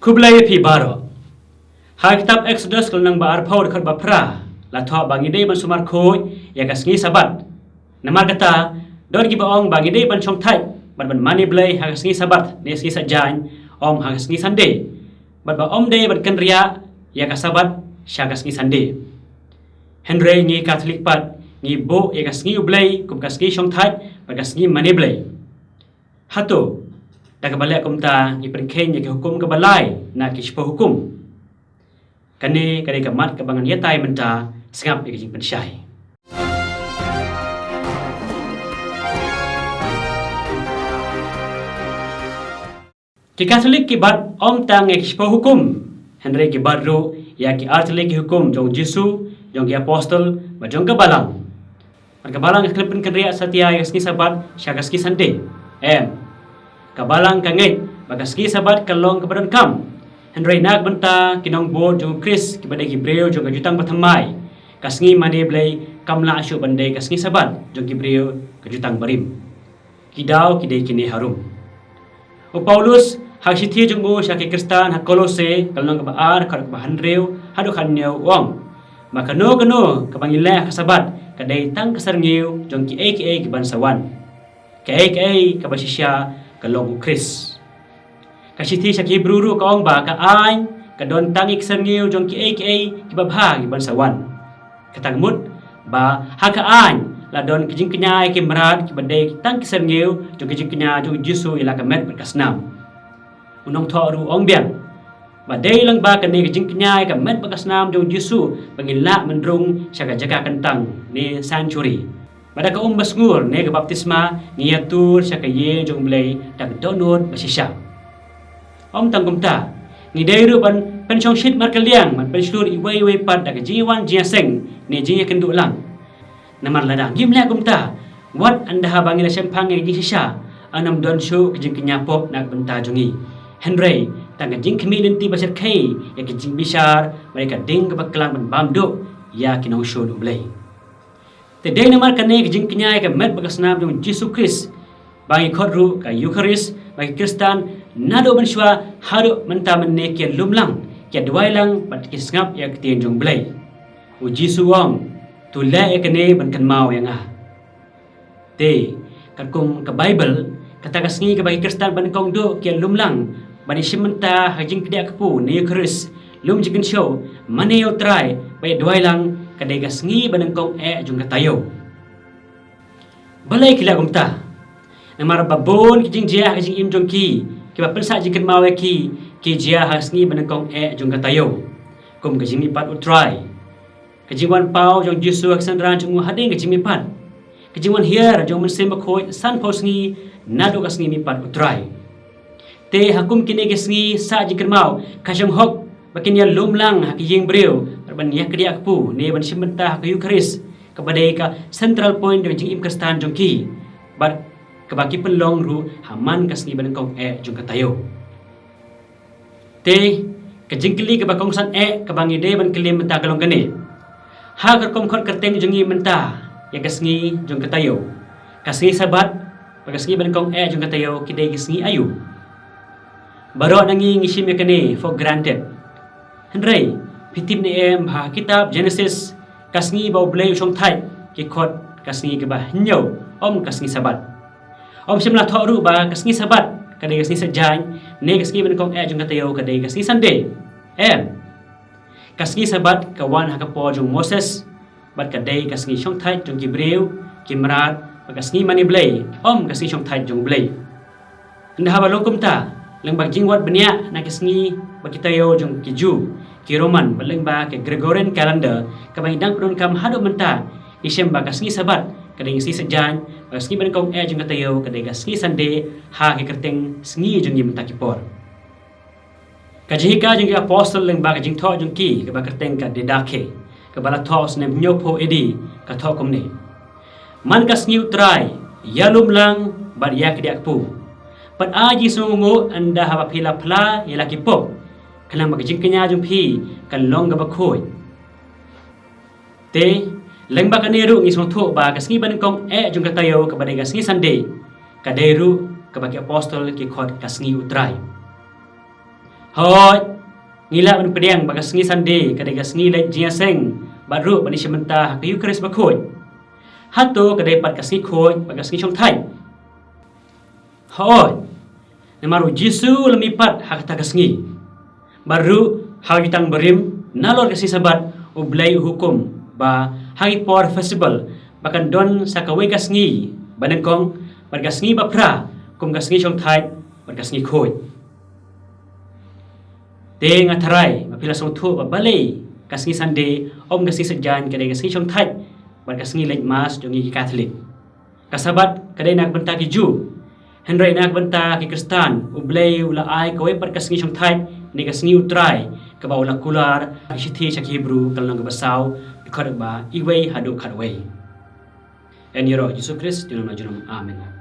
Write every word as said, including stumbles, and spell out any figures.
Khublei ïa phi baroh. Ha ka kitab Exodus ka lynnong ba arphew dkhot ba phra la thoh ba ngi dei ban sumar khuid ïa ka sngi Sabbath. Namar kata, don kiba ong ba ngi dei ban shongthait bad ban mane Blei ha ka sngi Sabbath ne sngi Saitjaiñ, ym ha ka sngi Sunday. Bad ba ym dei ban kynriah ïa ka Sabbath sha ka sngi Sunday. Hynrei ngi Katholik pat ngi buh ïa ka sngi U Blei kum ka sngi shongthait bad ka sngi mane Blei. Hato da kaba leh kumta ngi pynkheiñ ïa ki hukum kaba lai na ki shiphew hukum? Kane ka dei ka mat kaba ngan ïatai mynta, sngap ïa ka jingpynshai. Ki Katholik ki bat ym tang ïa ki shiphew hukum, hynrei ki bat ruh ïa ki artylli ki hukum jong u Jisu, jong ki apostol bad jong ka Balang. Bad ka Balang ka khlem pynkynriah satia ïa ka sngi Sabbath sha ka sngi Sunday. Em. Ka Balang ka ngeit ba ka sngi Sabbath ka long kaba donkam. Hynrei na ka bynta ki nongbud jong u Khrist kiba dei ki briew jong ka Jutang Bathymmai, ka sngi mane Blei kam lah shuh ban dei ka sngi Sabbath jong ki briew ka Jutang Barim. Ki daw ki dei kine harum. U Paulus ha ka shithi jong u sha ki Khristan ha Kolose, ka lynnong kaba ar, dkhot kaba hynriew haduh khathynñiew, u ong ba kano kano kaba ngi leh ha ka Sabbath ka dei tang ka syrngiew jong kiei kiei kiban sa wan. Kaei kaei kaba shisha ka long u Khrist. Ka shithi sha ki Hebru ruh ka ong ba ka aiñ ka don tang ïa ki syrngiew jong kiei kiei kiba bha kiban sa wan. Kata ka mut ba ha ka aiñ la don ki jingkñia ïa ki mrad kiba dei tang ki syrngiew jong ki jingkñia jong u Jisu ïa la ka met bad ka snam. U nongthoh ruh u ong biang ba dei lang ba kane ka jingkñia ïa ka met bad ka snam jong u Jisu ba ngin lah mynrung sha ka jaka kyntang ne sanctuary. Bad da ka um basngur ne ka baptisma ngi ïatur sha ka ïing jong u Blei da ka dohnud ba shisha. Ym tang kumta, ngi dei ruh ban pynshongshit markylliang, ban pynshlur iwei iwei pat da ka jingïawan jingïaseng ne jingïakynduh lang. Namar lada ngim leh kumta, wat ynda haba ngi la shemphang ïa ka jingshisha, yn ym don shuh ka jingkñia pop na ka bynta jong ngi. Hynrei tang ka jingkhmih lynti ba shyrkhei ïa ka jingbishar bad ïa ka ding kaba klang ban bam duh ïa ki nongshun u Blei. Te dei namar kane ka jingkñia ïa ka met bad ka snam jong u Jisu Khrist ba ngi khot ruh ka Eukharist ba ki Khristan naduh mynshuwa haduh mynta mynne ki ïalum lang, ki ïaduwai lang bad ki sngap ïa ka ktien jong u Blei. U Jisu u ong, "To leh ïa kane ban kynmaw ïa nga." Te katkum ka Baibl, kata ka sngi kaba ki Khristan banyngkong duh ki ïalum lang ban ïashim bynta ha ka jingkdiah kpu ne Eukharist, lum jingkynshew, mane ïa u Trai bad ïaduwai lang, ka dei ka sngi banyngkong eh jong ka taïew. Balei ki leh kumta? Namar ba bun ki jingjia ha ka jingim jong ki, kiba pynsah jingkynmaw ïa ki, ki jia ha ka sngi banyngkong eh jong ka taïew. Kum ka jingmihpat u Trai, ka jingwan paw jong u Jisu ha ki synran jong u hadien ka jingmihpat, ka jingwan hiar jong u Mynsiem Bakhuid sanphew sngi naduh ka sngi mihpat u Trai. Te ha kum kine ki sngi sah jingkynmaw, ka shong hok ba kin ïalum lang ha ki ïing briew bad ban ïakdiah kpu ne ban shim bynta ha ka Eukharist, kaba dei ka central point jong ka jingim Khristan jong ki bad kaba ki pynlong ruh ha man ka sngi banyngkong eh jong ka taïew. Te ka jingkylli kaba kongsan eh kaba ngi dei ban kylli mynta ka long kane: ha ka rukom khot kyrteng jong ngi mynta ïa ka sngi jong ka taïew, ka sngi Sabbath bad ka sngi banyngkong eh jong ka taïew ki dei ki sngi aïu? Baroh na ngi ngi shim ïa kane for granted. Hynrei phi tip ne em ba ha ka kitab Genesis ka sngi ba u Blei u shongthait ki khot ka sngi kaba hynñiew, ym ka sngi Sabbath. Ym shym la thoh ruh ba ka sngi Sabbath ka dei ka sngi Saitjaiñ ne ka sngi banyngkong eh jong ka taïew ka dei ka sngi Sunday. Em. Ka sngi Sabbath ka wan ha ka por jong u Moses bad ka dei ka sngi shongthait jong ki briew, ki mrad, bad ka sngi mane Blei, ym ka sngi shongthait jong u Blei. Ynda haba long kumta, lyngba ka jingwad bniah na ka sngi bad ki taïew jong ki Jiw, ki Roman, bad lyngba ka Gregorian calendar kaba ngi dang pyndonkam haduh mynta, ngi shem ba ka sngi Sabbath ka dei ka sngi Saitjaiñ bad ka sngi banyngkong eh jong ka taïew ka dei ka sngi Sunday ha ki kyrteng sngi jong ngi mynta ki por. Ka jinghikai jong ki apostol lyngba ka jingthoh jong ki kaba kyrteng ka Didache, kaba la thoh ha u snem hynñiewphew A D, ka thoh kumne: Man ka sngi u Trai, ïalum lang bad ïakdiah kpu. Bad ai jingsngewnguh ynda haba phi la phla ïa la ki pop, khnang ba ka jingkñia jong phi kan long kaba khuid. Te lyngba kane ruh ngi sngewthuh ba ka sngi banyngkong eh jong ka taïew kaba dei ka sngi Sunday ka dei ruh kaba ki apostol ki khot ka sngi u Trai. Hooid, ngi lah ban pdiang ba ka sngi Sunday ka dei ka sngi leit jingïaseng bad ruh ban ïashim bynta ha ka Eucharist bakhuid. Hato ka dei pat ka sngi khuid bad ka sngi shongthait? Hooid, namar u Jisu u la mih pat ha kata ka sngi. Bad ruh ha u jutang barim, nalor ka sngi Sabbath, U Blei u hukum ba ha ki por festival ba kan don sa kawei ka sngi banyngkong bad ka sngi baphra kum ka sngi shongthait bad ka sngi khuid. Te nga tharai ba phi la sngewthuh ba balei ka sngi Sunday, ym ka sngi Saitjaiñ, ka dei ka sngi shongthait bad ka sngi leit Mass jong ngi ki Katholik. Ka Sabbath ka dei na ka bynta ki Jiw, hynrei na ka bynta ki Khristan U Blei u la ai kawei pat ka sngi shongthait, ne ka sngi U Trai, kaba u la kular ha ki shithi sha ki Hebru ka lynnong kaba saw, dkhot ba iwei haduh khatwei. Yn ïaroh Jisu Khrist junom la junom. Amen.